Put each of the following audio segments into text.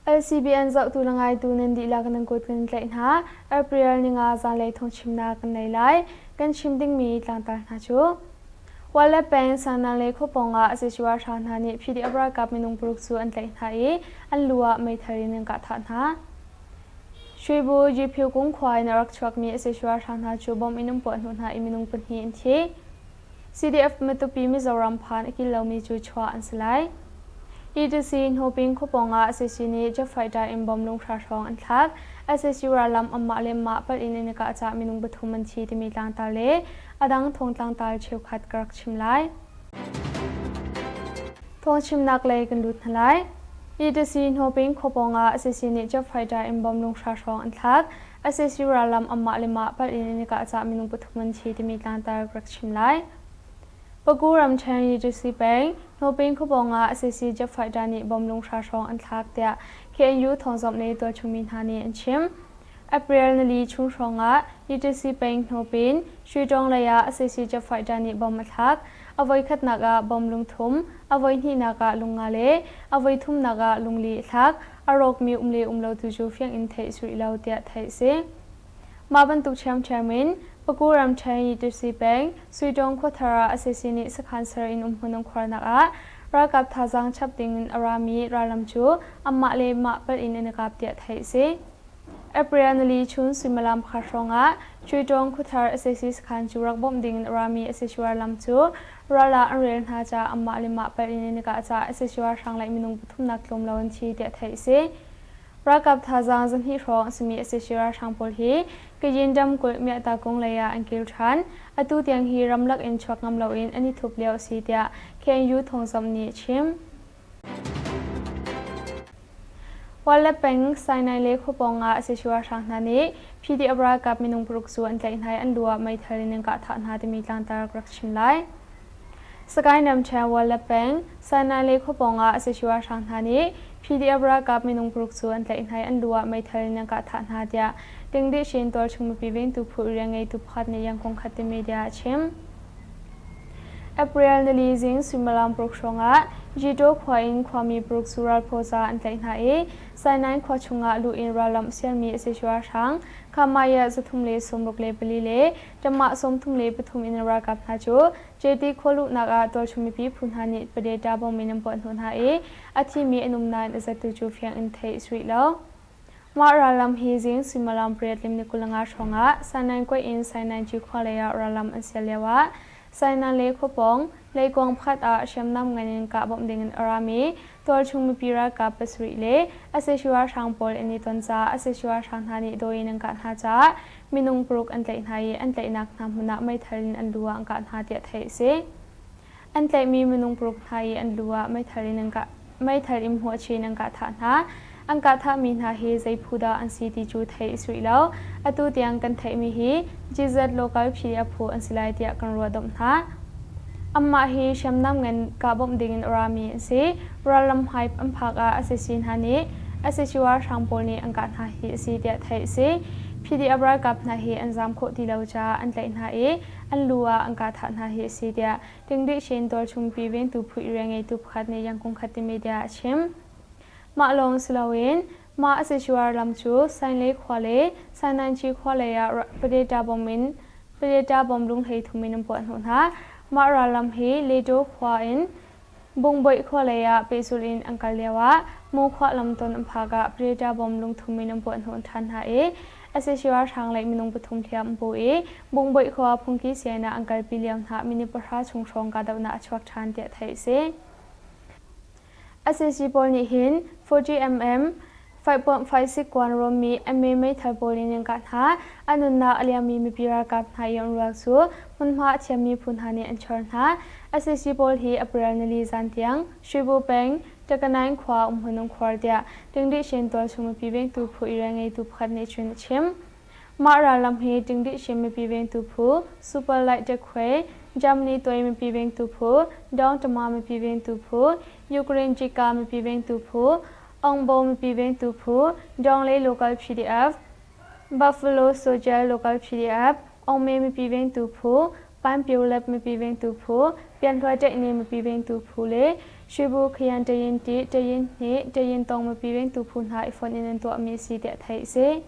LCBN zohtu le ngaitu nan dihlak nan kut kan tlaih hna. April ninga zanlei thawngchimnak kan nei lai. Kan chim dingmi tlangtar hna cu Wale peng Sanang le khuapawng ah Sisua hra hna nih PDF ralkap minung paruk cu an tlaih hna i an lu ah meithal in an kah thah hna. Shwebu Yiphu kung khua in a rak chuakmi Sisua hra hna cu bomb in an puah hnawh hna i minung pahnih an thi. CDF Matupi Mizoram phan a kil lomi cu chuah an si lai. ETC Hnawping khuapawng ah sac nih jet fighter in bomb lunghra hrawng an thlak. Sac rallam anmah le mah palh in an i kah caah minung pathum an thi timi tlangtar le a dang thawngtlangtar cheukhat ka rak chim lai. Thawngchimnak lei kan lut hna lai. ETC Hnawping khuapawng ah sac nih jet fighter in bomb lunghra hrawng an thlak. Sac rallam anmah le mah palh in an i kah caah minung pathum an thi timi tlangtar ka rak chim lai. Paku ramṭhen UGC peng, Hnawping khuapawng ah sac jet fighter nih bomb lunghra hrawng an thlak tiah KNU thawngzamh le tualchung mi hna nih an chim. April nili chung hrawng ah UGC peng Hnawpin, Shuitawng lei ah sac jet fighter nih bomb a thlak. A voikhatnak ah bomb lungthum, a voihnihnak ah lungnga le a voithumnak ah lungli a thlak. A rawkmi um le um lo tu cu fiang in theih a si rih lo tiah theih a si. Mah bantuk ṭhiamṭhiam in Paku ramṭhen Yitusi peng Suitawng khuathar ah sac nih sakhan ser in umhmun an khuarnak ah ralkap thazaang chap ding in a rami rallam cu anmah le mah palh in an i kap tiah theih a si. April nili chun suimilam pakhat hrawng ah Suitawng khuathar sac sakhan cu rak bawmh ding in a rami sac rallam cu ral ah an rel hna caah anmah le mah palh in an i kah caah sac ralhrang le minung pathumnak tlawm lo an thi tiah theih a si. Ralkap thazaang zahnih hrawng a simi sac ralhrang pawl hi Kayin ramkulh Miahtakung lei ah an kir ṭhan. Atu tiang hi ramlak in chuak ngam loin an i thup lio a si tiah KNU thawngzamh nih a chim. Wale peng Sinai le khuapawng ah sac ralhrang hna nih PDF ralkap minung paruk cu an tlaih hna i an lu ah meithal in an kah thah hna timi tlangtar ka rak chim lai. Sagaing ramṭhen Wale peng Sinai le khuapawng ah sac ralhrang hna nih PDF ralkap minung paruk cu an tlaih hna i an lu ah meithal in an kah thah hna tiah Tingdihshin tualchung mipi vengtu phu rianngeitu pakhat nih Yangon Khatte media ah a chim. April nili zing suimilam paruk hrawng ah Jito khua in khuami paruk cu ralphaw ca an tlaih hna i Sinai khua chungah luh in rallamh sialmi sac ralhrang Khamaya 364 le Ṭamah 33 in ralkap hna cu JT khua luhnak ah tualchung mipi phu hna nih Padeta bom in an puah hnawh hna i a thimi an um nain a zattu cu fiang in theih a si rih lo. Mah rallam hi zing suimilam pariat lim ni 25 hrawng ah Sainan kuaih in Sainan Ci khua lei ah rallam an sial lio ah Sainan le khuapawng leikuang pakhat ah hriamnam ngan in kah bawmh ding in a rami tualchung mipi ralkap pasarih le sac ralhrang pawl an i ton caah sac ralhrang hna nih dawi in an kah hna caah minung paruk an tlaih hna i an tlaihnak hna hmun ah meithal in an lu ah an kah hna tiah theih a si. An tlaihmi minung paruk hna i an lu ah meithal in an kah meithal in hmuahchin an kah thah hna. An kah thahmi hna hi zei phu dah an si ti cu theih a si rih lo. Atu tiang kan theihmi hi GZ local PDF phu an si lai tiah kan ruahdomh hna. Anmah hi hriamnam ngan kah bawmh ding in a rami an si. Ralram hmai an phak ah sac hna nih sac ralhrang pawl nih an kah hna hi a si tiah theih a si. PDF ralkap hna hi an zaam khawh ti lo caah an tlaih hna i an lu ah an kah thah hna hi a si tiah Tingdihshin tualchungpi vengtu phu i rianngeitu pakhat nih Yangkung Khati media ah a chim. Mah lawng si loin mah Sishuar lam cu Sainlei khua le Sainanchi khua lei ah Padeta bom in Padeta bom lung 33 in an puah hnawh hna. Mah rallam hi Ledo khua in Bungboih khua lei ah pehzulh in an kal lio ah Mawkhuah lamton an phak ah Padeta bom lungthum in an puah hnawh ṭhan hna i sac ralhrang lei minung pathum hliam an pu i Bungboih khua phungki sian ah an kalpi lio hna minute pahra chung hrawng kahdohnak a chuak ṭhan tiah theih a si. Sac pawl nih hin 40mm 5.56 kuan rawmmi MA meithal pawl in an kah hna. A nunnak a liammi mipi ralkap hna i an ruak cu hmunhma a thiammi phu hna nih an chor hna. Sac pawl hi April nili zan tiang Shwebu peng Takanaing khua umhmun an khuar tiah Tingdihshin tualchung mipi vengtu phu i rianngeitu pakhat nih cun a chim. Mah rallam hi Tingdihshin mipi vengtu phu, Super Light Dekhwe, Germany tuai mipi vengtu phu, Dawngtama mipi vengtu phu, Ukraine Jika mipi vengtu phu, Aungbo mipi vengtu phu, Dawnglei Local PDF, Buffalo Soldier Local PDF, Aungme mipi vengtu phu, Panpyo Lab mipi vengtu phu, Pianhluai Ṭaihni mipi vengtu phu le. Shwebu Khayan Tayin Ti, Tayin Hni, Tayin Tong mipi vengtu phu hna i fonh in an tuahmi a si tiah theih a si.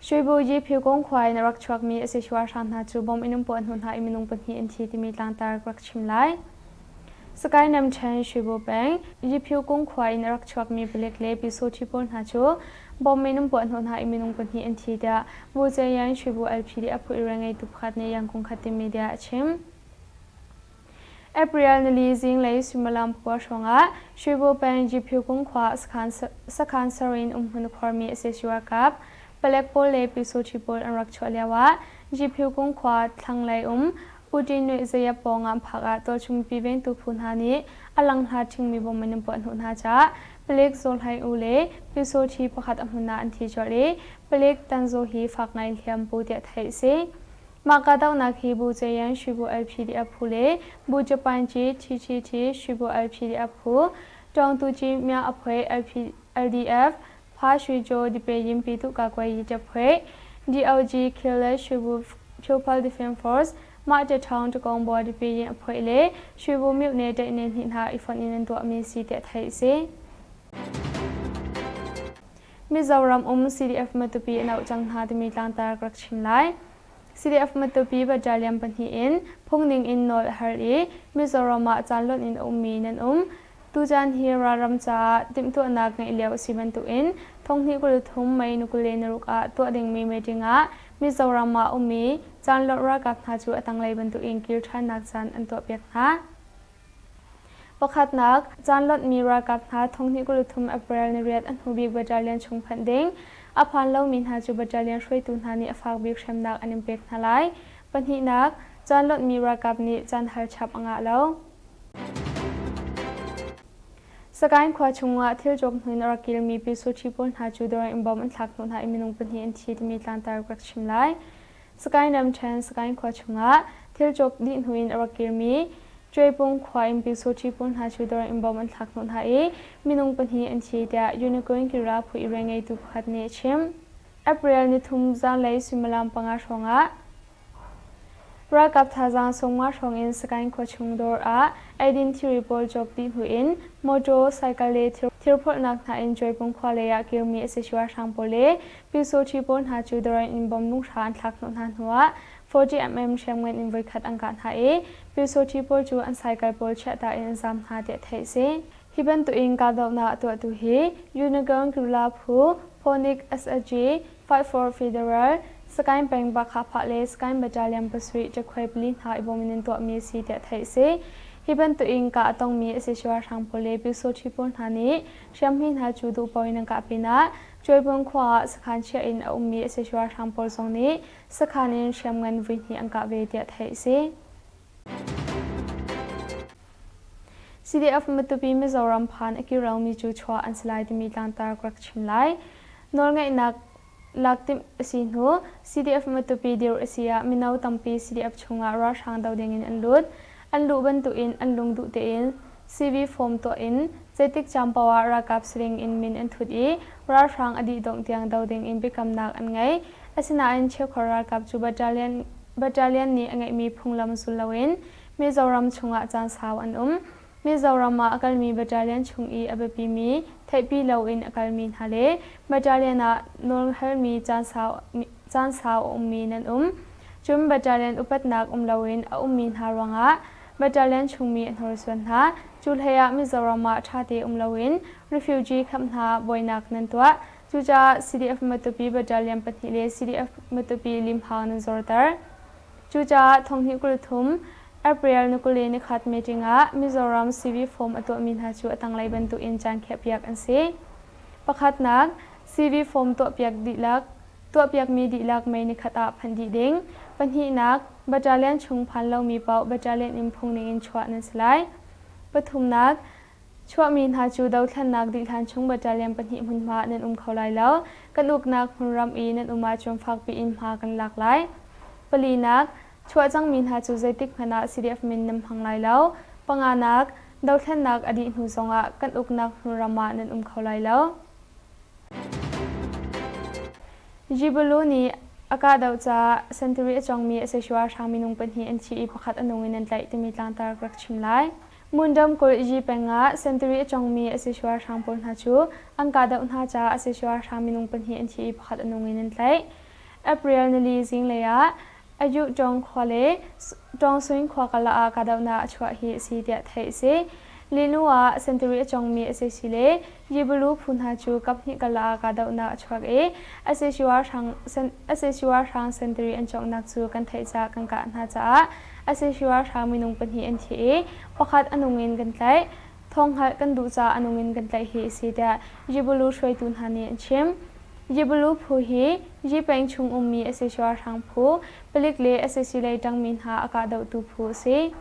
Shwebu Yi Phyu Kung khua in a rak chuakmi a si ralhrang hna cu bom in an puah hnu hna i minung pahnih an thi timi tlangtar ka rak chim lai. Sakae Namṭhen Shwebu peng Yiphu Kung khua in a rak chuakmi palik le Pyusawṭhi pawl hna cu bom in an puah hnawh hna i minung pahnih an thi tiah Bu Ceyan Shwebu LPD a phu i rianngeitu pakhat nih Yangon Khatte media a chim. April nili zinglei suimilam pakua hrawngah Shwebu peng Yiphu Kung khua sakhan sarin umhmun khuarmi sac ralkap palek pawl le Pyusawṭhi pawl an rak chuah lioah Yiphu Kung khua thlanglei um Putin nih zeiap pawngah phak ah tualchung mipi vengtu phu hna nih a langhlat ṭhingmi bom in an puah hnawh hna caah palik Zaw Hlaing U le Pyusawṭhi pakhat a hmun ah an thi colh i palik Tan Zaw hi fak ngai hliam pu tiah theih a si. Mah kahdohnak hi Bu Ceyan Shwebu LPDF phu le Bu Japan Ci TTT Shwebu LPDF phu, Tawngtu Ci Mya Aphuai LDF, Pha Shwe Jaw Dipeyin Pyituh Kakuai Taphuai, DOG Killer Shwebu People Defense Force, mah ṭaṭhawng ṭakawng baw Dipeyin a phoih le Shwebu myone ṭaihne hnih hna i fonh in an tuahmi si tiah theih a si. Mizoram um CDF Matupi an auh cang hna timi tlangtar ka rak chim lai. CDF Matupi battalion pahnih in phungning in nawl a har i Mizoram ah caan lonh in a ummi nan um. Tucaan hi ralram caah timhtuahnak ngeih lio a si bantukin thonghnih 23 May ni 26 ah tuah dingmi meeting ah Mizoram ah ummi caanlonh ralkap hna cu a tanglei bantukin kir ṭhannak caan an tuahpiak hna. Pakhatnak, caanlonhmi ralkap hna thonghnih 23 April ni riat a hnubik battalion chung phanh ding. A phan lomi hna cu battalion hruaitu hna nih a fak bik hremnak an in pek hna lai. Pahnihnak, caanlonhmi ralkap nih caan hal chap a ngah lo. Sagaing khua chungah thil cawk hnu in a rak kilmi Pyusawṭhi pawl hna cu dawr in bomb an thlak hnawh hna i minung pahnih an thi timi tlangtar ka rak chim lai. Sagaing ramṭhen Sagaing khua chungah thil cawk dih hnu in a rak kirmi Cuaipung khua in Pyusawṭhi pawl hna cu dawr in bomb an thlak hnawh hna i minung pahnih an thi tiah Unicorn Kira phu i rianngeitu pakhat nih a chim. April nithum zanlei suimilam panga hrawngah Ralkap thazaang sawmnga hrawng in Sagaing khuachung dawr ah eidin thilri pawl cawk dih hnu in mawṭaw, cycle le thirphorhnak hna in Cuaipung khua lei ah kirmi a si ralhrang pawl le Pyusawṭhi pawl hna cu dawr in bomb lunghra an thlak hnawh hna hnuah 40mm hriamngan in voikhat an kah hna i Pyusawṭhi pawl cu an cycle pawl chiahta in an zaam hna tiah theih a si. Hi bantukin kahdohnak a tuahtu hi Unicorn Guerrilla phu, Phoenix SAG, Fight for Federal, Sagaing peng Bakhaphah le Sagaing Battalion pasarih ṭekhuai pali hna i bawm in an tuahmi a si tiah theih a si. Hi bantukin kah a tongmi a si ralhrang pawl le Pyusawṭhi pawl hna nih hriamhme hna cu duh paoh in an kah pinah Cuaibung khua ah sakhan chiah in a ummi a si ralhrang pawl zong nih sakhan in hriamngan voihnih an kah ve tiah theih a si. CDF Matupi Mizoram phan a kirlomi cu chuah an si lai timi tlangtar ka rak chim lai. Nawlngeihnak lak timh a si hnu CDF Matupi dirh a si ah mino tampi CDF chungah ralhrang do dingin an lut. An luh bantukin an lungduh tein CV form tuah in zeitik caan paoh ah ralkap si ding in min an thut i ralhrang a dih dongh tiang do ding in biakamnak an ngei. Asinain cheukhat ralkap cu battalion Battalion nih a ngeihmi phunglam zul loin Mizoram chungah caan sau an um. Mizoram ah a kalmi battalion chung i a biapimi theihpi loin a kalmi hna le battalion ah nawlhalmi caan sau, caan sau a ummi nan um. Cun battalion upatnak um loin a ummi hna ruangah battalion chungmi a hnorsuan hna. Cu hleiah Mizoram ah ṭhate um loin refugee camp hna buainak nan tuah. Cucaah CDF Matupi Battalion pahnih le CDF Matupi limhang nan zorter. Cucaah thonghnih 23 April ni 21 meeting ah Mizoram CV form a tuahmi hna cu a tanglei bantukin caan khiahpiak an si. Pakhatnak, CV form tuahpiak dihlak tuahpiakmi dihlak May nikhat ah phanh dih ding. Pahnihnak, battalion chung phan lomi paoh battalion in phung ningin chuah nan si lai. Pathumnak, Chuahmi hna cu dothlennak dih hlan chung battalion pahnih hmunhma ah nan um kho lai lo. Kan uknak hmunram i nan um ahcun fakpi in hma kan lak lai. Palinak, chuah cangmi hna cu zeitik hmanh ah CDF min nan hmang lai lo. Panganak, dothlennak a dih hnu zongah kan uknak hmunram ah nan um kho lai lo. Jibalu nih A kahdoh caah sentari a cawngmi a sexual hrang minung pahnih an thi i pakhat a nung in an tlaih timi tlangtar ka rak chim lai. Mundam kulh Yi peng ah sentari a cawngmi a sexual hrang pawl hna cu an kahdoh hna caah a sexual hrang minung pahnih an thi i pakhat a nung in an tlaih. April nili zinglei ah Ayuh Tawng khua le Tawngsuin khua karlak ah kahdohnak a chuah hi a si tiah theih a si. Linu ah sentari a cawngmi sac le Yibulu phu hna cu kaphnih karlak ah kahdohnak a chuak i sac ralhrang sentari an cawnghnak cu kan theih caah kan kah hna caah sac ralhrang minung pahnih an thi i pakhat a nung in kan tlaih. Thawnghngalh kan duh caah a nung in kan tlaih hi a si tiah Yibulu hruaitu hna nih an chim. Yibulu phu hi Yi peng chung ummi sac ralhrang phu, palik le sac lei ṭangmi hna a kahdohtu phu a si.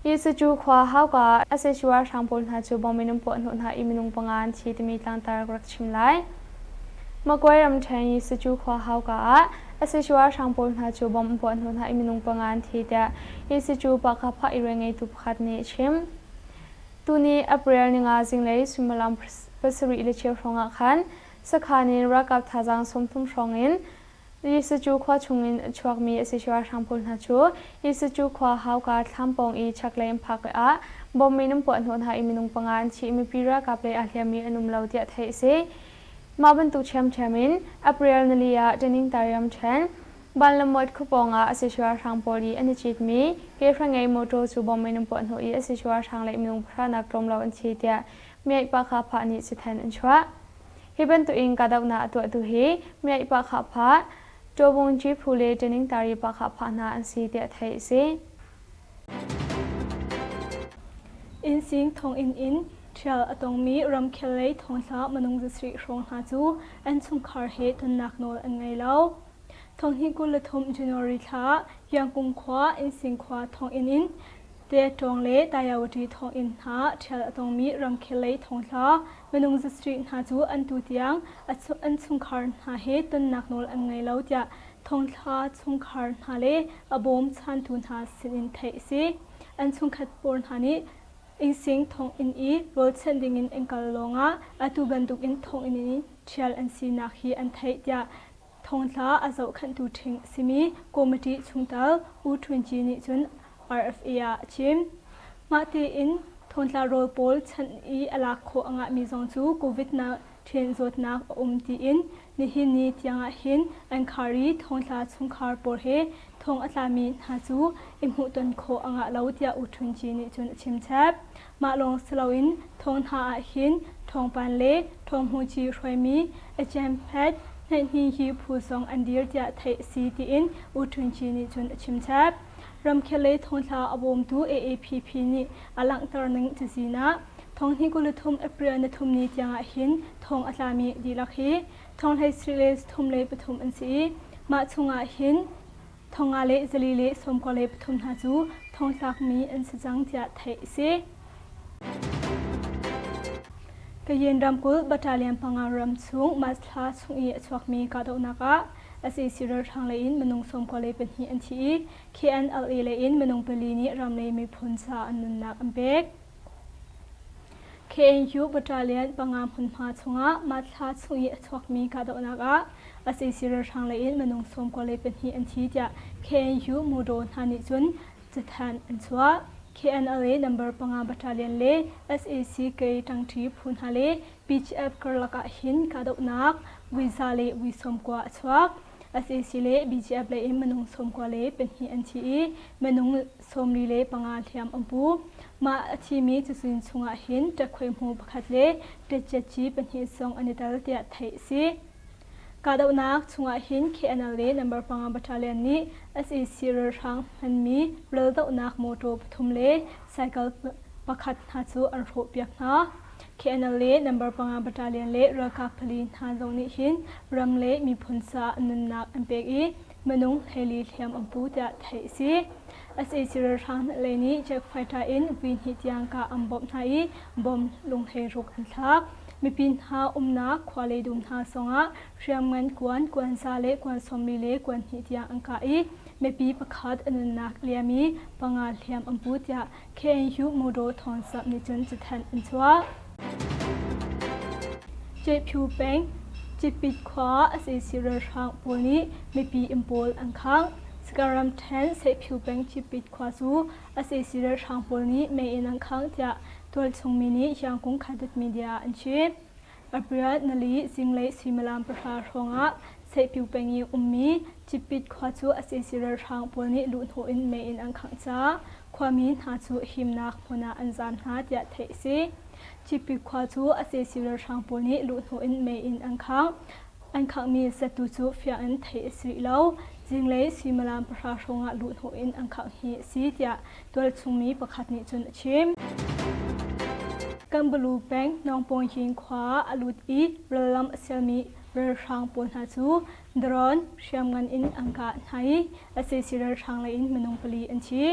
Jesuh khua hauka ah sac ralhrang pawl hna cu bom in an puah hnawh hna i minung panga an thi timi tlangtar ka rak chim lai. Magway ramṭhen Jesuh khua hauka ah sac ralhrang pawl hna cu bom an puah hnawh hna i minung panga an thi tiah Jesuh Pahkahphah i rian ngeitu pakhat nih a chim. Tuni April ninga zinglei suimilam pasarih le cheu hrawng ah khan sakhan in ralkap thazaang 30 hrawng in Jesuh khua chungin a chuakmi a si ralhrang pawl hna cu Jesuh khua hauka thlam pawng i chaklei an phak ah bom in an puah hnawh hna i minung panga an thi i mipi ralkap lei aa hliammi an um lo tiah theih a si. Mah bantuk ṭhiamṭhiam in April nili ah Ṭeningtar ramṭhen Banlamawt khua pawng ah a si ralhrang pawl i an i citmi ke ngei mawṭaw cu bom in an puah hnawh i a si ralhrang lei minung pahra nak tlawm lo an thi tiah Miaih Pahkha Phah nih cathanh an chuah. Hi bantukin kahdohnak a tuahtu hi Miaih Pahkhah Phah, Ṭawbungci phu le Ṭeningtari Pahkhah Phah hna an si tiah theih a si. Innsing thonginn in ṭhial a tongmi ramkhel lei thongtla minung zasarih hrawng hna cu an chungkhar he tonnak nawl an ngei lo. Thonghnih 23 January thla ah Yangkung khua Innsing khua thonginn in Teṭawng le Tayawati thonginn hna ṭhial a tongmi ramkhel lei thongtla minung zasarih hna cu an tutiang an chungkhar hna he tonnak nawl an ngei lo tiah thongtla chungkhar hna le a bawmchantu hna sinin theih a si. An chungkhat pawl hna nih innsing thonginn i rawlchanh dingin an kal lawngah atu bantukin thonginn in ṭhial an sinak hi an theih tiah Thongtla a zohkhenhtu ṭhing a simi committee chungtel U Htun Kyi nih cun RFA ah a chim. Mah tiin thongtla rawl pawl chanh i a lak khawh a ngahmi zong cu COVID-19 zawtnak a um tiin nihin ni tiangah hin an khar i thongtla chungkhar pawl he thong a tlami hna cu i hmuhton khawh a ngah lo tiah U Htun Kyi nih cun a chim chap. Mah lawng si loin thawng hna ah hin thawngpan le thawnghmuci hruaimi Achamphet hnaihni hi phu zong an dir tiah theih a si tiin U Htun Kyi nih cun a chim chap. Ramkhel lei thawngthla a bawmtu AAPP nih a langhter ning cazin ah thonghnih 23 April ni thum ni tiangah hin thong a tlami dihlak hi thonghlei sarih le thum le pathum an si i mah chungah hin Thonga le zali le sawmkua le pathum hna cu thongtlakmi an si cang tiah theih a si. Kayin ramkulh battalion panga ram chung March thla chung i a chuakmi kahdohnak ah sac ralhrang lei in minung 92 an thi i KNLA lei in minung pali nih ram le miphun ca an nunnak an pek. KNU battalion panga hmunhma chungah mah thla chung i a chuakmi kahdohnak ah sac ralhrang lei in minung 92 an thi tiah KNU Mudaw hna nih cun cathanh an chuah. KNLA number panga battalion le sac kei ṭangṭi phu hna le PGF karlak ah hin kahdohnak vuiza le vui 90 a chuak. Sac le BGF lei in minung 92 an thi i minung 45 hliam an pu. Mah a thimi cazin chungah hin ṭekhuai-hmu pakhat le ṭetciatci pahnih zong an i tel tiah theih a si. Kahdohnak chungah hin KNLA number panga battalion nih sac ralhrang hmanmi raldohnak mawṭaw pathum le cycle pakhat hna cu an hrawhpiak hna. KNLA number panga battalion le ralkap pali hna zong nih hin ram le miphun ca nunnak an pek i minung hleili hliam an pu tiah theih a si. Sac ralhrang lei nih jet fighter in vui hnih tiang kah an bawmh hna i bom lunghlei ruk an thlak. Mipi hna umnak khua le dum hna zongah hriamngan kuan, kuanza le kuan sawmli le kuan hnih tiang an kah i mipi pakhat a nunnak liam i panga hliam an pu tiah KNU Motor Thawngsap nih cun cathanh an chuah. Cephyu peng. Cipit khua ah sac ralhrang pawl nih mipi inn pawl an khangh. Sagaing ramṭhen Seihphiu peng Cipit khua cu sac ralhrang pawl nih mei in an khangh tiah tualchung mi nih Yangkung Khadat Media ah an chim. April nali zinglei suimilam pahra hrawngah Seihpyu peng i ummi Cipit khua cu sac ralhrang pawl nih luhhnawh in mei in an khangh caah khuami hna cu himnak hmun ah an zaam hna tiah theih a si. Cipit khua cu sac ralhrang pawl nih luhhnawh in mei in an khangh. An khanghmi zatu cu fiang in theih a si rih lo. Zinglei suimilam pahra hrawngah luhhnawh in an khangh hi a si tiah tualchung mi pakhat nih cun a chim. Kanbalu peng Nawngpawngyin khua ah a lut i rallam a sialmi ralhrang pawl hna cu drone hriamngan in an kah hna i sac ralhrang lei in minung pali an thi.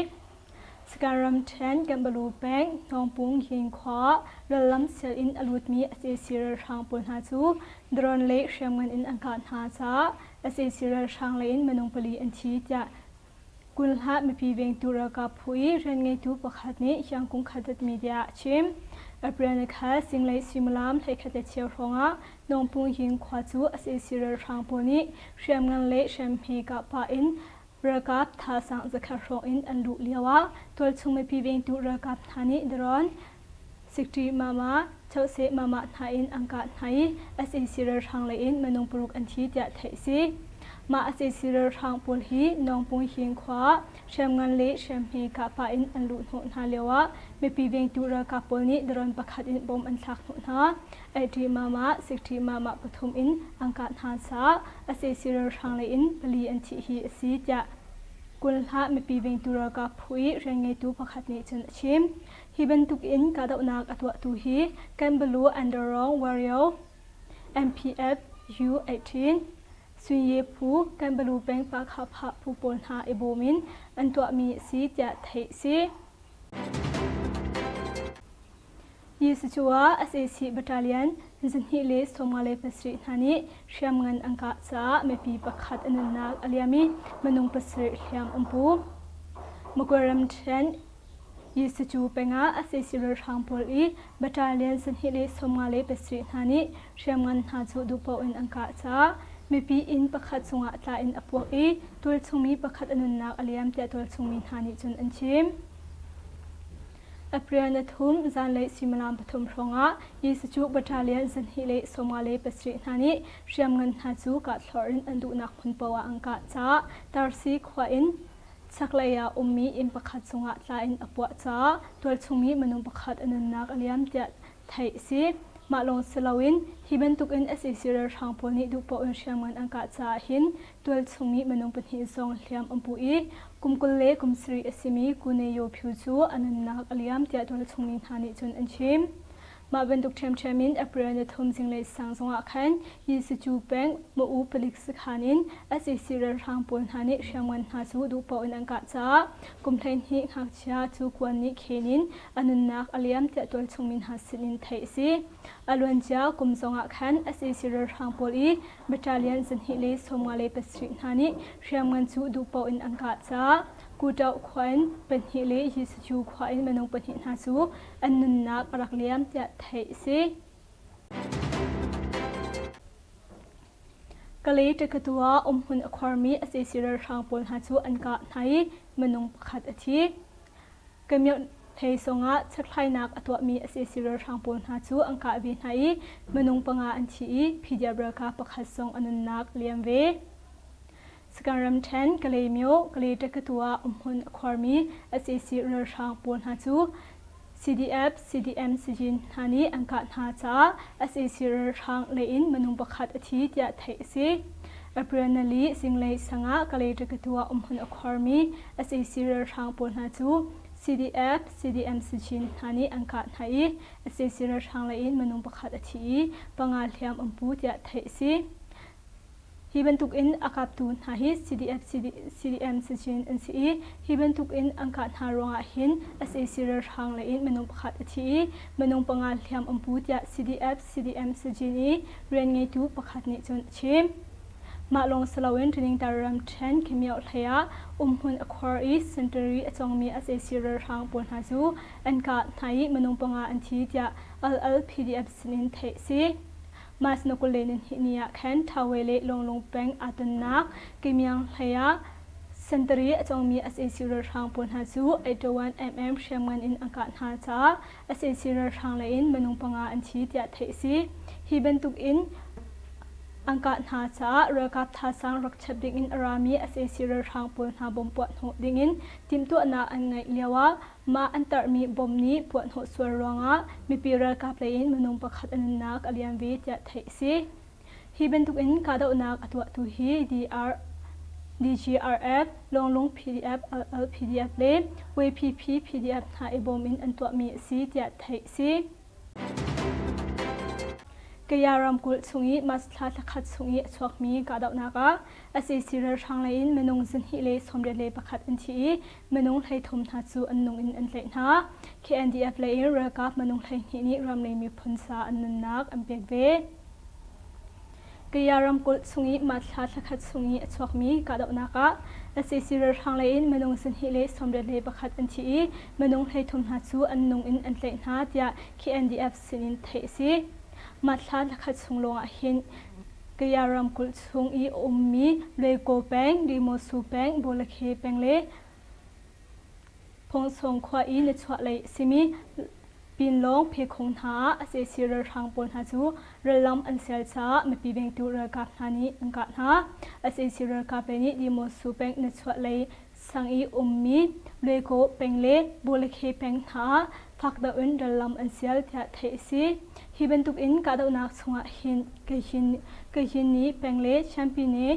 Sagaing ramṭhen Kanbalu peng Nawngpawngyin khua ah rallam sial in a lutmi sac ralhrang pawl hna cu drone le hriamngan in an kah hna caah sac ralhrang lei in minung pali an thi tiah Kulhlah mipi vengtu ralkap phu i rianngeitu pakhat nih Hyangkung Khadat Media ah a chim. April ni kha zinglei suimilam 11 le cheu hrawngah Nawngpung Yin khua cu sac ralhrang pawl nih hriamngan le hriamhme kah pah in ralkap thazaang zakhat hrawng in an luh lioah tualchung mipi vengtu ralkap hna nih drone Sikṭi mama, Choseh mama hna in an kah hna i sac ralhrang lei in minung paruk an thi tiah theih a si. Mah sac ralhrang pawl hi Nawngpung Hin khua ah hriamngan le hriamhme kah pah in an luh hnawh hna lioah mipi vengtu ralkap pawl nih drone pakhat in bomb an thlak hnawh hna. Eiṭi mama, Sikṭi mama pathum in an kah hna caah sac ralhrang lei in pali an thih hi a si tiah Kulhlah mipi vengtu ralkap phu i rianngeitu pakhat nih cun a chim. Hi bantuk in kahdohnak a tuahtu hi Kanbalu Underong Warrior MPF U18 Sunye phu Kanbalu peng Pakhapha phu pawl hna i bawm in an tuahmi a si tiah theih a si. Yisucu ah sac battalion 257 hna nih hriamngan an kah caah mipi pakhat a nunnak a liam i minung pasarih hliam an pu. Magwe ramṭhen Yisucu peng ah sac ralhrang pawl i battalion 257 hna nih hriamngan hna cu duhpaoh in an kah caah mipi inn pakhat cungah tla in a puak i tualchungmi pakhat a nunnak a liam tiah tualchungmi hna nih cun an chim. April ni thum zanlei suimilam pathum hrawngah Yisucu battalion 257 hna nih hriamngan hna cu kahthlorh in an duhnak hmun paoh ah an kah caah Tarsi khua in chaklei ah ummi inn pakhat cungah tla in a puah caah tualchungmi minung pakhat a nunnak a liam tiah theih a si. Mah lawng si loin hi bantukin sac ralhrang pawl nih duhpaoh in hriamngan an kah caah hin tualchung i minung pahnih zong hliam an pu i kum 20 le kum sarih a simi Kune Yo Phyu cu a nunnak a liam tiah tualchung mi hna nih cun an chim. Mah bantuk ṭhiamṭhiam in April ni thum zinglei sang zongah khan Yisicu peng Ma'u palik sakhan in sac ralhrang pawl hna nih hriamngan hna cu duhpaoh in an kah caah kum 12 ngakchia cu kuan nih khen in a nunnak a liam tiah tualchung mi hna sinin theih a si. A luancia kum zongah khan sac ralhrang pawl i battalion 257 hna nih hriamngan cu duhpaoh in an kah caah Kuṭauh khua in pahnih le Yisucu khua in minung pahnih hna cu an nunnak a rak liam tiah theih a si. Kalay Ṭekatu ah umhmun a khuarmi sac ralhrang pawl hna cu an kah hna i minung pakhat a thi. Kamioh hlei zongah chekhlainak a tuahmi sac ralhrang pawl hna cu an kah ve hna i minung panga an thi i PDF ralkap pakhat zong a nunnak a liam ve. Sagaing ramṭhen Kalaymyo Kalay Ṭekatu ah umhmun a khuarmi sac ralhrang pawl hna cu CDF, CDM sizin hna nih an kah hna caah sac ralhrang lei in minung pakhat a thi tiah theih a si. April nali zinglei sang ah Kalay Ṭekatu ah umhmun a khuarmi sac ralhrang pawl hna cu CDF, CDM sizin hna nih an kah hna i sac ralhrang lei in minung pakhat a thi i panga hliam an pu tiah theih a si. Hi bantuk in a kaptu hna hi CDF, CDM sizin an si i hi bantuk in an kah hna ruangah hin sac ralhrang lei in minung pakhat a thi i minung panga hliam an pu tiah CDF, CDM sizin i rianngeitu pakhat nih cun a chim. Mah lawng si loin Ṭiningtar ramṭhen Khimioh hlei ah umhmun a khuar i sentari a cawngmi sac ralhrang pawl hna cu an kah hna i minung panga an thi tiah LLPDF sinin theih a si. March na 22 ni ah khan Thawe le Lawnglung peng aa tonnak Kimiang hlei ah sentari a cawngmi sac ralhrang pawl hna cu 81 mm hriamngan in an kah hna caah sac ralhrang lei in minung panga an thi tiah theih a si. Hi bantuk in an kah hna caah ralkap thazaang rak chap ding in a rami sac ralhrang pawl hna bom puah hnawh ding in timhtuahnak an ngeih lio ah mah an tarhmi bom nih puah hnawh sual ruangah mipi ralkap lei in minung pakhat a nunnak a liam ve tiah theih a si. Hi bantuk in kahdohnak a tuahtu hi DR DGRF, Lawnglung PDF, LLPDF le YPP PDF hna i bawm in an tuahmi a si tiah theih a si. Kaya ramkulh chung i March thla thlakhat chung i a chuakmi kahdohnak ah sac ralhrang lei in minung 281 an thi i minung 13 hna cu an nung in an tlaih hna. KNDF lei in ralkap minung 12 nih ramlei miphun sa an nunnak an pek ve. Kaya ramkulh chung i March thla thlakhat chung i a chuakmi kahdohnak ah sac ralhrang lei in minung 281 an thi i minung 13 hna cu an nung in an tlaih hna tiah KNDF sinin theih a si. Mah thla thlakhat chung lawngah hin Kaya ramkulh chung i a ummi Luaikaw peng, Dimosu peng, Bawlakhe peng le Phawngsawng khua i nichuahlei a simi Pinlawng phekhung hna ah sac ralhrang pawl hna cu rallam an sial caah mipi vengtu ralkap hna nih an kah hna. Sac ralkap lei nih Dimosu peng nichuahlei sang i ummi Luaikaw peng le Bawlakhe peng hna ah fak deuh in rallam an sial tiah theih a si. Hi bantuk in kahdohnak chungah hin Kayhin peng le Champine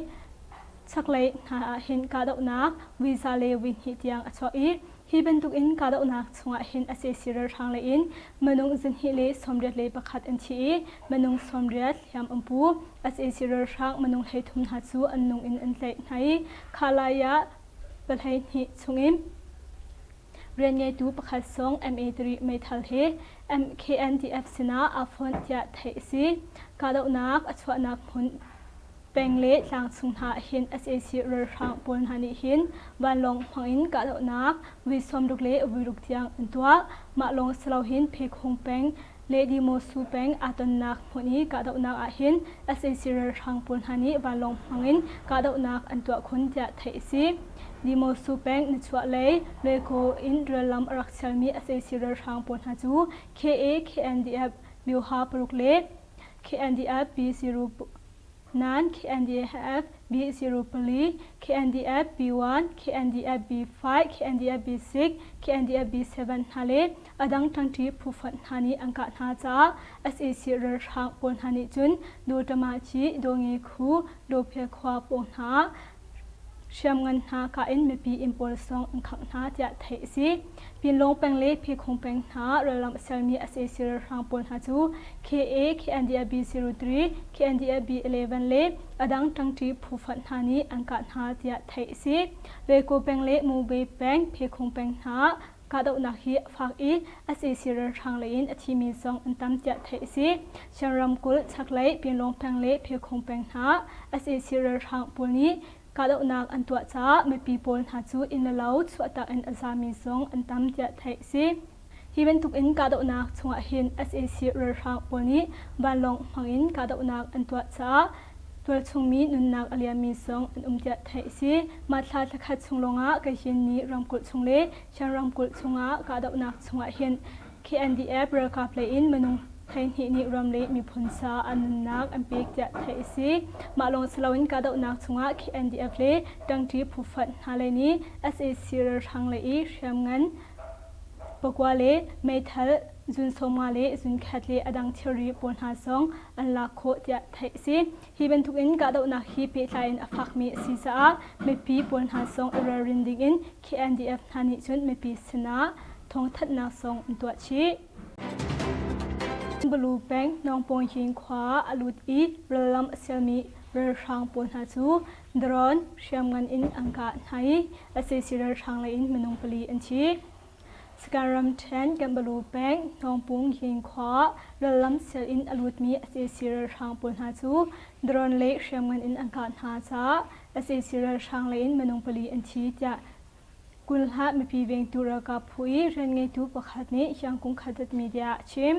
chaklei hna ah hin kahdohnak visa le vui hnih tiang a chuak i hi bantuk in kahdohnak chungah hin sac ralhrang lei in minung 281 an thi i minung 80 hliam an pu. Sac ralhrang minung 33 hna cu an nung in an tlaih hna i Khalai ah 12 chungin rianngeitu pakhat zong MA3 meithal he MKNDF sinah aa fonh tiah theih a si. Kahdohnak a chuahnak hmun peng le tlang chung hna hin sac ralhrang pawl hna nih hin vanlawng hmang in kahdohnak vui 60 le vui ruk tiang an tuah. Mah lawng si lo hin Phekhung peng le Dimosu peng aa tonnak hmun i kahdohnak ah hin sac ralhrang pawl hna nih vanlawng hmang in kahdohnak an tuah khun tiah theih a si. Dimosu peng nichuahlei Luaikaw in rallam a rak sialmi sac ralhrang pawl hna cu KA KNDF Myoha paruk le KNDF B0 nan KNDF B04, KNDF B1, KNDF B5, KNDF B6, KNDF B7 hna le a dang ṭangṭi phu fonh hna nih an kah hna caah sac ralhrang pawl hna nih cun Dawtamaci, Dawnge khu, Dawphe khua pawl hna hriamngan hna kah in mipi inn pawl zong an khangh hna tiah theih a si. Pinlawng peng le Phekhung peng hna ralram a sermi sac ralhrang pawl hna cu KA, KNDF B03, KNDF B11 le a dang ṭangṭi phu fonh hna nih an kah hna tiah theih a si. Loikaw peng le Mobay peng, Phekhung peng hna kahdohnak hi a fak i sac ralhrang lei in a thimi zong an tam tiah theih a si. Chin ramkulh chaklei Pinlawng peng le Phekhung peng hna sac ralhrang pawl nih kahdohnak an tuah caah mipi pawl hna cu inn le lo chuahtak in a zami zong an tam tiah theih a si. Hi bantuk in kahdohnak chungah hin sac ralhrang pawl nih vanlawng hmang in kahdohnak an tuah caah tualchungmi nunnak a liammi zong an um tiah theih a si. Mah thla thlakhat chung lawngah Kayin nih ramkulh chung le Shan ramkulh chungah kahdohnak chungah hin KNDF ralkap lei in minung 12 nih ram le miphun sa an nunnak an pek tiah theih a si. Mah lawng si loin kahdohnak chungah KNDF le ṭangṭi phu fonh hna lei nih sac ralhrang lei i hriamngan pakua le meithal zun 50 le zun khat le a dang thilri pawl hna zong an lak khawh tiah theih a si. Hi bantuk in kahdohnak hi pehtlai in a fakmi a si caah mipi pawl hna zong i ralrin ding in KNDF hna nih cun mipi sinah thawngthanhnak zong an tuah chih. Balu peng Nawngpawngyin khua ah a lut i rallam a sialmi ralhrang pawl hna cu drone hriamngan in an kah hna i sac ralhrang lei in minung pali an thi. Sagaing ramṭhen Kanbalu peng Hnawngpung khua ah rallam sial in a lutmi sac ralhrang pawl hna cu drone le hriamngan in an kah hna caah sac ralhrang lei in minung pali an thi tiah. Kulhlah mipi vengtu ralkap phu i rianngeitu pakhat nih Hyangkung Khadat Media ah a chim.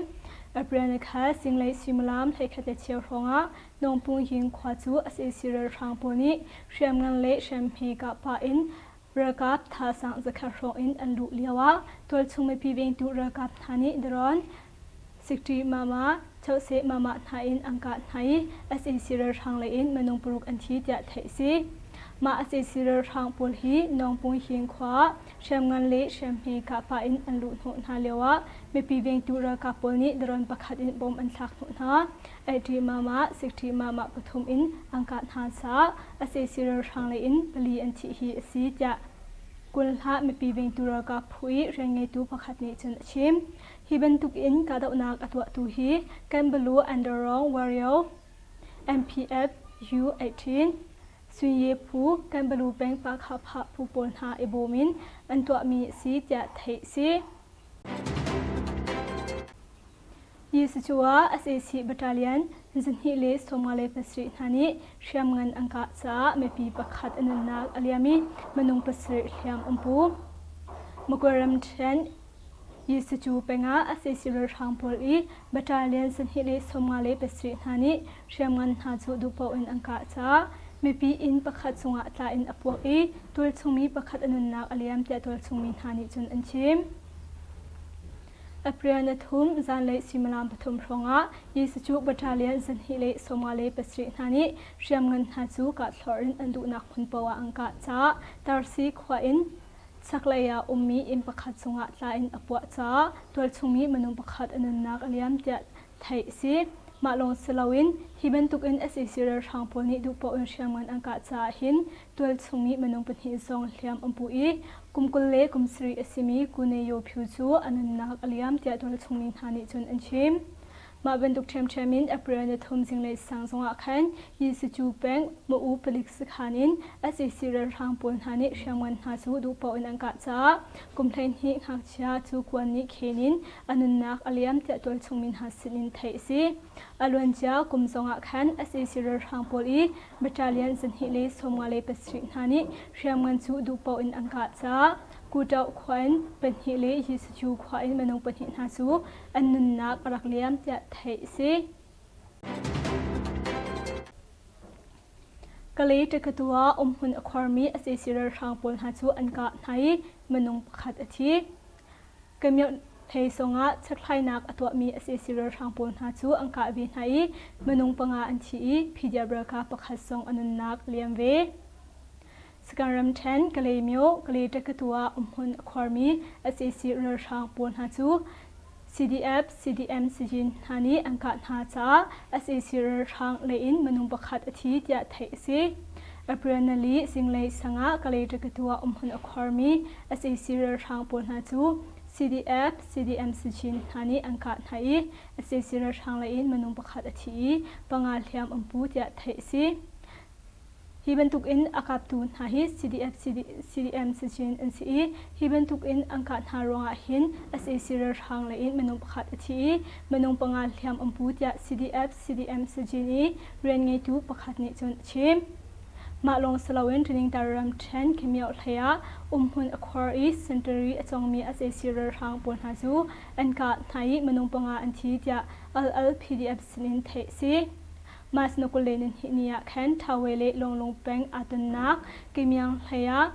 April ni kha zinglei suimilam 11 le cheu hrawngah Nawngpung Ying khua cu sac ralhrang pawl nih hriamngan le hriamhme kah pah in ralkap thazaang zakhat hrawng in an luh lioah tualchung mipi vengtu ralkap hna nih drone Sikṭi mama, Choseh mama hna in an kah hna i sac ralhrang lei in minung paruk an thi tiah theih a si. Mah sac ralhrang pawl hi Nawngpung Hing khua ah hriamngan le hriamhme kah pah in an luh hnawh hna lioah mipi vengtu ralkap pawl nih drone pakhat in bomb an thlak hnawh hna. Eiṭi mama, Sikṭi mama pathum in an kah hna caah sac ralhrang lei in pali an thih hi a si tiah Kulhlah mipi vengtu ralkap phu i rianngeitu pakhat nih cun a chim. Hi bantuk in kahdohnak a tuahtu hi Kanbalu Underong Warrior MPF U18 Sunye phu Kanbalu peng Pakhapha phu pawl hna i bawm in an tuahmi a si tiah theih a si. Yisucu ah sac battalion 257 hna nih hriamngan an kah caah mipi pakhat a nunnak a liam i minung pasarih hliam an pu. Magwe ramṭhen Yisucu peng ah sac ralhrang pawl i battalion 257 hna nih hriamngan hna cu duhpaoh in an kah caah mipi inn pakhat cungah tla in a puak i tualchungmi pakhat a nunnak a liam tiah tualchungmi hna nih cun an chim. April ni thum zanlei suimilam pathum hrawngah Yisucu battalion 257 hna nih hriamngan hna cu kahthlorh in an duhnak hmun paoh ah an kah caah Tarsi khua in chaklei ah ummi inn pakhat cungah tla in a puah caah tualchungmi minung pakhat a nunnak a liam tiah theih a si. Mah lawng si loin hi bantukin sac ralhrang pawl nih duhpaoh in hriamngan an kah caah hin tualchung nih minung pahnih zong hliam an pu i kum 20 le kum sarih a simi Kune Yo Phyu cu a nunnak a liam tiah tualchung mi hna nih cun an chim. Mah bantuk ṭhiamṭhiam in April ni thum zinglei sang zongah khan Yisicu peng Ma'u palik sakhan in sac ralhrang pawl hna nih hriamngan hna cu duhpaoh in an kah caah kum 12 ngakchia cu kuan nih khen in a nunnak a liam tiah tualchung mi hna sinin theih a si. A luancia kum zongah khan sac ralhrang pawl i battalion 257 hna nih hriamngan cu duhpaoh in an kah caah Kuṭauh khua in pahnih le Yisucu khua in minung pahnih hna cu an nunnak a rak liam tiah theih a si. Kalay Ṭekatu ah umhmun a khuarmi sac ralhrang pawl hna cu an kah hna i minung pakhat a thi. Kamioh hlei zongah chekhlainak a tuahmi sac ralhrang pawl hna cu an kah ve hna i minung panga an thi i PDF ralkap pakhat zong a nunnak a liam ve. Sagaing ramṭhen Kalaymyo Kalay Ṭekatu ah umhmun a khuarmi sac ralhrang pawl hna cu CDF, CDM sizin hna nih an kah hna caah sac ralhrang lei in minung pakhat a thi tiah theih a si. April nali zinglei sang ah Kalay Ṭekatu ah umhmun a khuarmi sac ralhrang pawl hna cu CDF, CDM sizin hna nih an kah hna i sac ralhrang lei in minung pakhat a thi i panga hliam an pu tiah theih a si. Hi bantuk in a kaptu hna hi CDF, CDM sizin an si i hi bantuk in an kah hna ruangah hin sac ralhrang lei in minung pakhat a thi i minung panga hliam an pu tiah CDF, CDM sizin i rianngeitu pakhat nih cun a chim. Mah lawng si loin Ṭiningtar ramṭhen Khimioh hlei ah umhmun a khuar i sentari a congmi sac ralhrang pawl hna cu an kah hna i minung panga an thi tiah LLPDF sinin theih a si. March na 22 ni ah khan Thawe le Lawnglung peng aa tonnak Kimiang hlei ah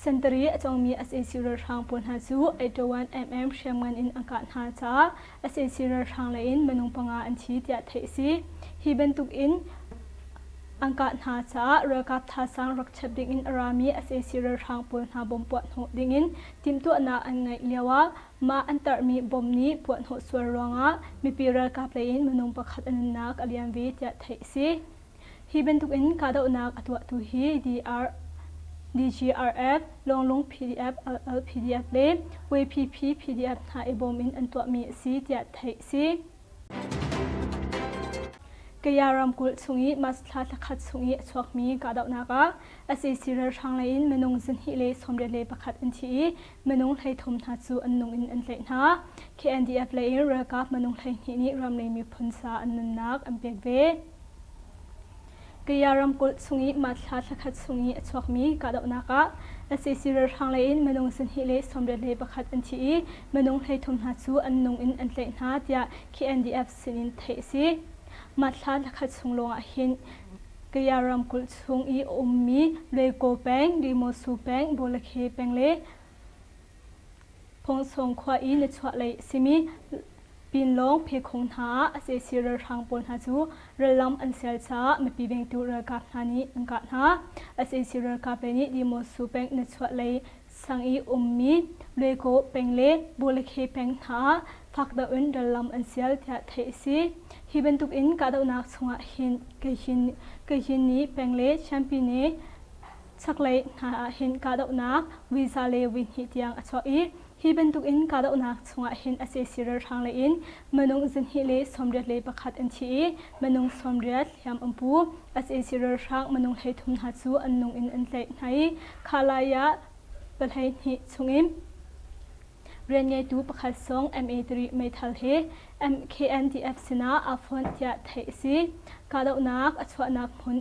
sentari a congmi sac ralhrang pawl hna cu 81mm hriamngan in an kah hna caah sac ralhrang lei in minung panga an thi tiah theih a si. Hi bantuk in an kah hna caah ralkap thazaang rak chap ding in a rami sac ralhrang pawl hna bom puah hnawh ding in timhtuahnak an ngeih lioah Mah an tarhmi bom nih puahhnawh sual ruangah mipi ralkap lei in minung pakhat a nunnak a liam ve tiah theih a si. Hi bantuk in kahdohnak a tuahtu hi DR, DGRF, Lawnglung PDF, LL PDF le YPP PDF hna i bawm in an tuahmi a si tiah theih a si. Kaya ramkulh chung i March thla thlakhat chung i a chuakmi kahdohnak ah sac ralhrang lei in minung 281 an thi i minung 33 hna cu an nung in an tlaih hna. KNDF lei in ralkap minung 12 nih ramlei miphun sa an nunnak an pek ve. Kaya ramkulh chung i Mathla thlakhat chung i a chuakmi kahdohnak ah sac ralhrang lei in minung 21 an thi i minung 13 hna cu an nung in an tlaih hna tiah KNDF sinin theih a si. Mathla thlakhat chung lawngah hin Kaya ramkulh chung i a ummi Luaikaw peng, Dimosu peng, Bawlakhe peng le Phawngsawng khua i nichuahlei a simi Pinlawng phekhung hna ah sac ralhrang pawl hna cu rallam an sial caah mipi vengtu ralkap hna nih an kah hna. Sac ralkap lei nih Dimosu peng nichuahlei sang i ummi Luaikaw peng le Bawlakhe peng hna ah fak deuh in rallam an sial tiah theih a si. Hi bantuk in kahdohnak chungah hin Kayhin peng le Chianpine chaklei hna ah hin kahdohnak visa le vui hnih tiang a chuak i hi bantuk in kahdohnak chungah hin sac ralhrang lei in minung 281 an thi i minung 80 hliam an pu. Sac ralhrang minung 33 hna cu an nung in an tlaih hna i Khalaya 12 chungin rianngeitu pakhat zong MA3 meithal he MKNDF sinah aa fonh tiah theih a si. Kahdohnak a chuahnak hmun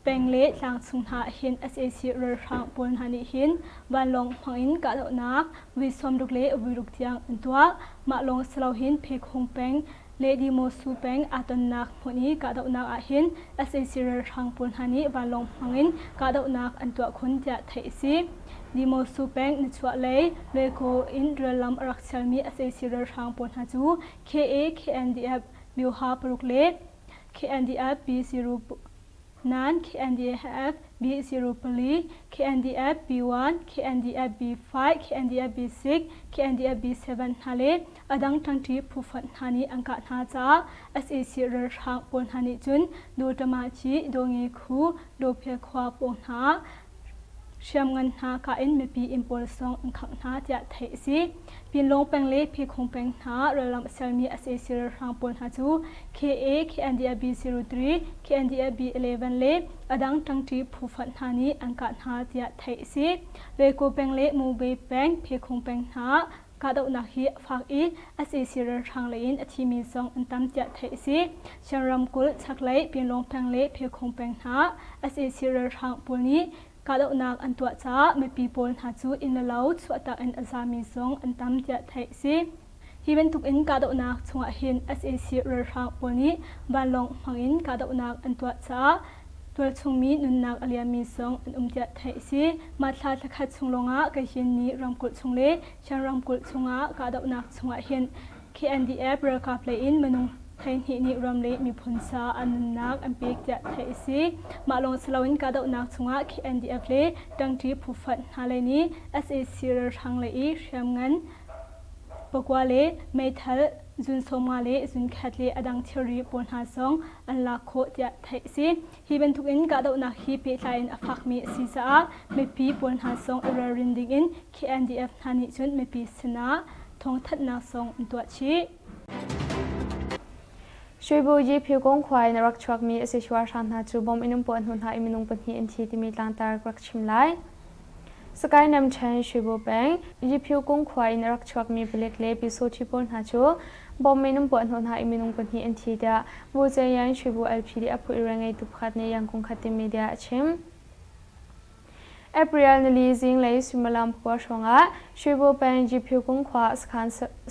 Peng le tlang chung hna hin sac ralhrang pawl hna nih hin vanlawng hmang in kahdohnak vui 60 le vui ruk tiang an tuah. Mah lawng si lo hin Phekhung peng le Dimosu peng aa tonnak hmun i kahdohnak ah hin sac ralhrang pawl hna nih vanlawng hmang in kahdohnak an tuah khun tiah theih a si. Dimosu peng nichuah lei Luaikaw in rallam a rak chialmi sac ralhrang pawl hna cu KA, KNDF, Myoha paruk le KNDF B0 Nan KNDF B04, KNDF B1, KNDF B5, KNDF B6, KNDF B7 hna le a dang ṭangṭi phufonh hna nih an kah hna caah sac ralhrang pawl hna nih cun Dawtamaci, Dawnge khu, Dawphe khua pawng hna ah hriamngan hna kah in mipi inn pawl zong an khangh hna tiah theih a si. Pinlawng peng le Phekhung peng hna ralram a sermi sac ralhrang pawl hna cu KA, KNDF B03, KNDF B11 le a dang ṭangṭi phu fonh hna nih an kah hna tiah theih a si. Loikaw peng le Mobei peng, Phekhung peng hna kahdohnak hi a fak i sac ralhrang lei in a thimi zong an tam tiah theih a si. Chin ramkulh chaklei Pinlawng peng le Phekhung peng hna sac ralhrang pawl nih kahdohnak an tuah caah mipi pawl hna cu inn le lo chuahtak in a zami zong an tam tiah theih a si. Hi bantuk in kahdohnak chungah hin sac ralhrang pawl nih vanlawng hmang in kahdohnak an tuah caah tualchungmi nunnak a liammi zong an um tiah theih a si. Mah thla thlakhat chung lawngah Kayin nih ramkulh chung le Shan ramkulh chungah kahdohnak chungah hin KNDF ralkap lei in minung 12 nih ram le miphun ca an nunnak an pek tiah theih a si. Mah lawng si loin kahdohnak chungah KNDF le ṭangṭi phufanh hna lei nih sac ralhrang lei i hriamngan pakua le meithal zun 50 le zun khat le a dang thilri pawl hna zong an lak khawh tiah theih a si. Hi bantukin kahdohnak hi pehtlai in a fakmi a si caah mipi pawl hna zong i ralrin dingin KNDF hna nih cun mipi sinah thawngthanhnak zong an tuah chih. Shwebu Yiphyukung khua in a rak chuakmi a si hrang hna cu bom in an puah hnu hna i minung pahnih an thi timi tlangtar ka rak chim lai. Sakae Namṭhen Shwebu peng Yiphyukung khua in a rak chuakmi palik le Pyusawṭhi pawl hna cu bom in an puah hnawh hna i minung pahnih an thi tiah Bu Ceyan Shwebu LPD a phu i rianngeitu pakhat nih Yangkung Khat media a chim. April nili zinglei suimilam pakua hrawngah Shwebu peng Yiphyukung khua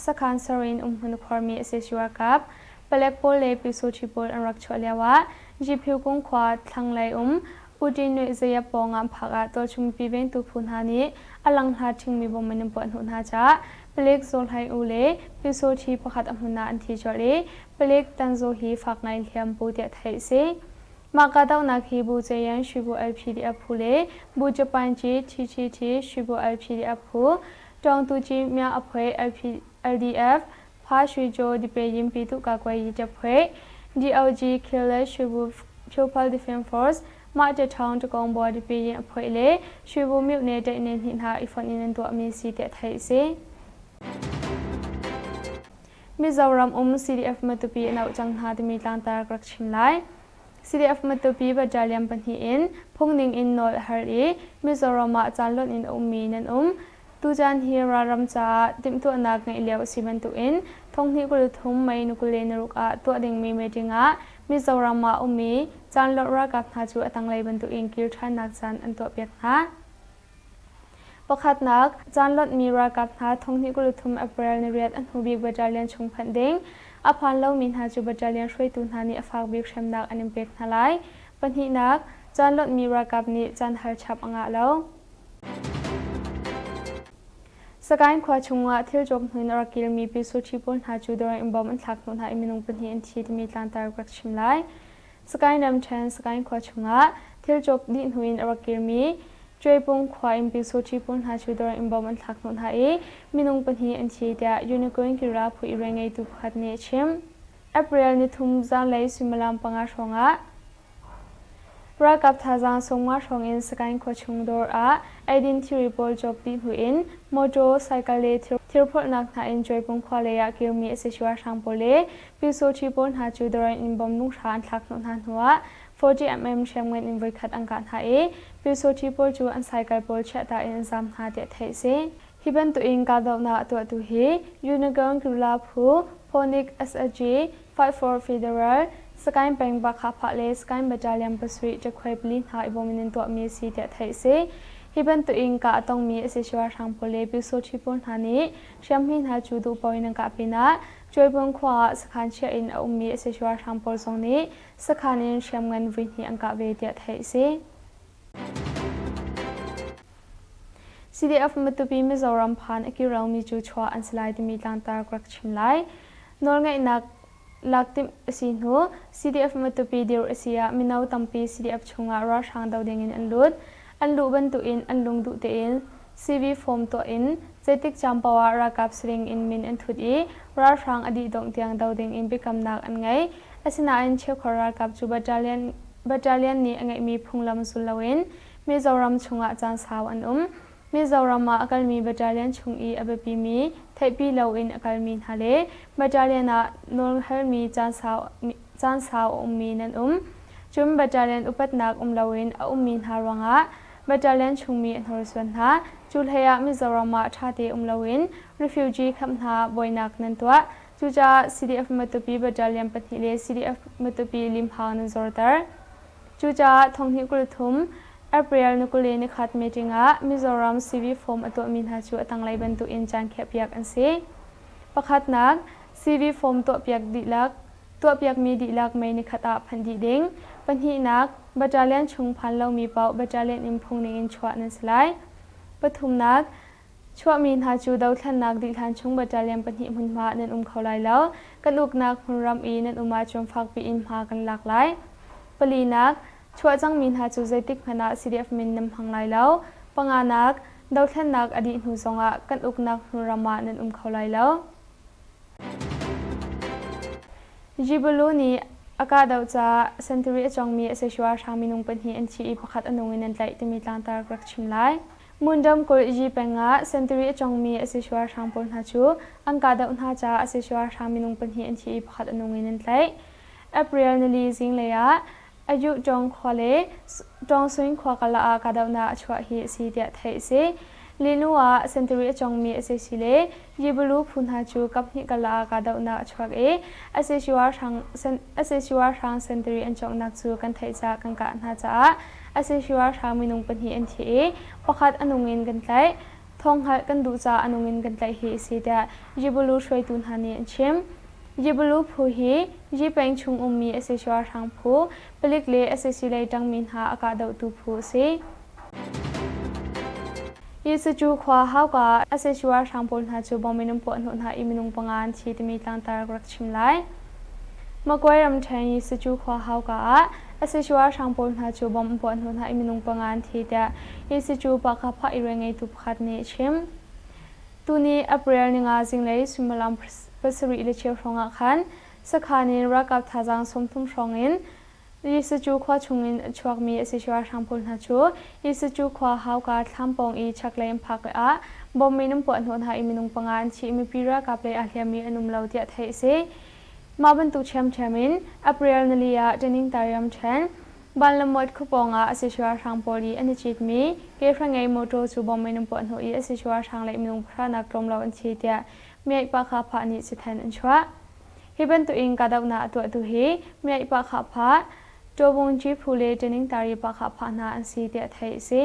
sakhan sarin umhmun khuarmi sac ralkap palek pawl le Pyusawṭhi pawl an rak chuah lioah Yiphyukung khua thlanglei um Uṭi nih zeiap pawngah phak ah tualchung mipi vengtu phu hna nih a langhlat ṭhingmi bom in an puah hnawh hna caah palik Zaw Hlaing U le Pyusawṭhi pakhat a hmun ah an thi colh i palik Tan Zaw hi fak ngai hliam pu tiah theih a si. Mah kahdohnak hi Bu Ceyan Shibu LPDF phu le Bu Japan Ci TTT Shibu LPDF phu, Tawngtu Ci Mya Aphoe LDF, Pha Shui Jaw Dipeyin Pyituh Kakuai Taphui, DOG Khile Shwebu People Defense Force, mah ṭaṭhawng ṭakawng bawi Dipeyin a phoih le Shwebu myone ṭaihne hnih hna i fonh in an tuahmi si tiah theih a si. Mizoram um CDF Matupi an auh cang hna timi tlangtar ka rak chim lai. CDF Matupi battalion pahnih in phungning in nawl a har i Mizoram ah caan lonh in a ummi nan um. Tucaan hi ralram caah timhtuahnak ngeih lio a si bantukin 2023 May 26 ah tuah dingmi meeting ah Mizoram ah ummi Caanlawh ralkap hna cu a tanglei bantukin kir ṭhannak caan an tuahpiak hna. Pakhatnak, caan lonhmi ralkap hna thonghnih 23 April niriat a hnubik battalion chung phanh ding. A phan lomi hna cu battalion hruaitu hna nih a fak bik hremnak an in pek hna lai. Pahnihnak, caan lonhmi ralkap nih caan hal chap a ngah lo. Sagaing khua chungah thil cawk hnu in a rak kilmi Pi Suu Kyi pawl hna cu dawr in bom an thlak hnawh hna i minung pahnih an thi timi tlangtar ka rak chim lai. Sagaing ramṭhen Sagaing khua chungah thil cawk dih hnu in a rak kirmi Cuaipung khua in Pi Suu Kyi pawl hna cu dawr in bom an thlak hnawh hna i minung pahnih an thi tiah Unicorn Kira phu i rianngeitu pakhat nih a chim. April nithum zanlei suimilam panga hrawngah Ralkap thazaang sawmnga hrawng in Sagaing khuachung dawr ah eidin thilri pawl cawk dih hnu in mawṭaw, cycle le thirphorhnak hna in Cuaipung khua lei ah kirmi a si ralhrang pawl le Pyusawṭhi pawl hna cu dawr in bom lunghra an thlak hnawh hna hnuah 40mm hriamngan in voikhat an kah hna i Pyusawṭhi pawl cu an cycle pawl chiahta in an zaam hna tiah theih a si. Hi bantukin kahdohnak a tuahtu hi Unicorn Guerrilla phu, Phoenix SAG, Fight for Federal, Sagaing peng Bakhaphah le Sagaing Battalion pasarih ṭekhuai pali hna i bawm in an tuahmi a si tiah theih a si. Hi bantukin kah a tongmi a si ralhrang pawl le Pyusawṭhi pawl hna nih hriamhmi hna cu duh paoh in an kah pinah Cuaipung khua ah sakhan chiah in a ummi a si ralhrang pawl zong nih sakhan in hriamngan voihnih an kah ve tiah theih a si. CDF Matupi Mizoram phan a kir lomi cu chuah an si lai timi tlangtar ka rak chim lai. Nawlngeihnak lak timh a si hnu CDF Matupi dir a si ah mino tampi CDF chungah ralhrang do dingin an lut. An luh bantukin an lung duh tein CV form tuah in zeitik caan paoh ah ralkap si ding in min an thut i ralhrang a dih dongh tiang do ding in biakamnak an ngei. Asinain cheukhat ralkap cu battalion Battalion nih a ngeihmi phunglam zul loin Mizoram chungah caan sau an um. Mizoram ah a kalmi battalion chung i a biapimi theihpi loin a kalmi hna le battalion ah nawlhalmi caan sau, caan sau a ummi nan um. Cun battalion upatnak um loin a ummi hna ruangah battalion chungmi a hnorsuan hna. Cu hleiah Mizoram ah ṭhate um loin refugee camp hna buainak nan tuah. Cucaah CDF Matupi Battalion pahnih le CDF Matupi limhang nan zorter. Cucaah thonghnih 23 April ni 21 meeting ah Mizoram CV form a tuahmi hna cu a tanglei bantukin caan khiahpiak an si. Pakhatnak, CV form tuahpiak dihlak tuahpiakmi dihlak May nikhat ah phanh dih ding. Pahnihnak, battalion chung phan lomi paoh battalion in phung ningin chuah nan si lai. Pathumnak, Chuahmi hna cu dothlennak dih hlan chung battalion pahnih hmunhma nan um kho lai lo. Kan uknak hmunram i nan um ahcun fakpi in hma kan lak lai. Palinak, chuah cangmi hna cu zeitik hmanh ah CDF min nan hmang lai lo. Panganak, dothlennak a dih hnu zongah kan uknak hmunram ah nan um kho lai lo. Jibalu nih a kahdoh caah sentari a cawngmi a si ralhrang minung pahnih an thi i pakhat a nung in an tlaih timi tlangtar ka rak chim lai. Mundam Kulh peng ah sentari a cawngmi a si ralhrang pawl hna cu an kahdoh hna caah a si ralhrang minung pahnih an thi i pakhat a nung in an tlaih. April nili zinglei ah Ayuh Tawng khua le Tawngsuin khua karlak ah kahdohnak a chuah hi a si tiah theih a si. Linu ah sentari a cawngmi sac le Yibulu phu hna cu kaphnih karlak ah kahdohnak a chuak i sac ralhrang sentari an cawnghnak cu kan theih caah kan kah hna caah sac ralhrang minung pahnih an thi i pakhat a nung in kan tlaih. Thawnghngalh kan duh caah a nung in kan tlaih hi a si tiah Yibulu hruaitu hna nih an chim. Yibulu phu hi Yi peng chung ummi sac ralhrang phu, palik le sac lei ṭangmi hna a kahdohtu phu a si. Yisacu khua hauka ah sac ralhrang pawl hna cu bom in an puah hnawh hna i minung panga an thi timi tlangtar ka rak chim lai. Magway ramṭhen Yisacu khua hauka ah sac ralhrang pawl hna cu bom an puah hnawh hna i minung panga an thi tiah Yisacu Pahkahphah i rianngeitu pakhat nih a chim. Tuni April ninga zinglei suimilam pasarih le cheu hrawngah khan sakhan in ralkap thazaang 30 hrawng in Yisacu khua chungin a chuakmi a si ralhrang pawl hna cu Yisacu khua hauka thlam pawng i chaklei an phak ah bom in an puah hnawh hna i minung panga an thi i mipi ralkap lei aa hliammi an um lo tiah theih a si. Mah bantuk ṭhiamṭhiam in April nili ah Ṭeningtar ramṭhen Banlamawt khua pawng ah a si ralhrang pawl i an i citmi kehra ngei mawṭaw cu bom in an puah hnawh i a si ralhrang lei minung pahra nak tlawm lo an thi tiah Miaih Pahkhahphah nih cithen an chuah. Hi bantukin kahdohnak a tuahtu hi Miaih Pahkhahphah. Ṭawbungci phu le Ṭeningtari Pakhah phah hna an si tiah theih a si.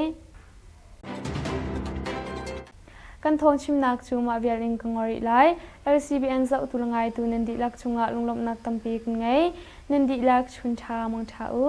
Kan thawngchimnak cu mah vial in ka ngol rih lai. LCBN zohtu le ngaitu nan dihlak cungah lunglawmhnak tampi kan ngei. Nan dihlak chun ṭha mangṭha u.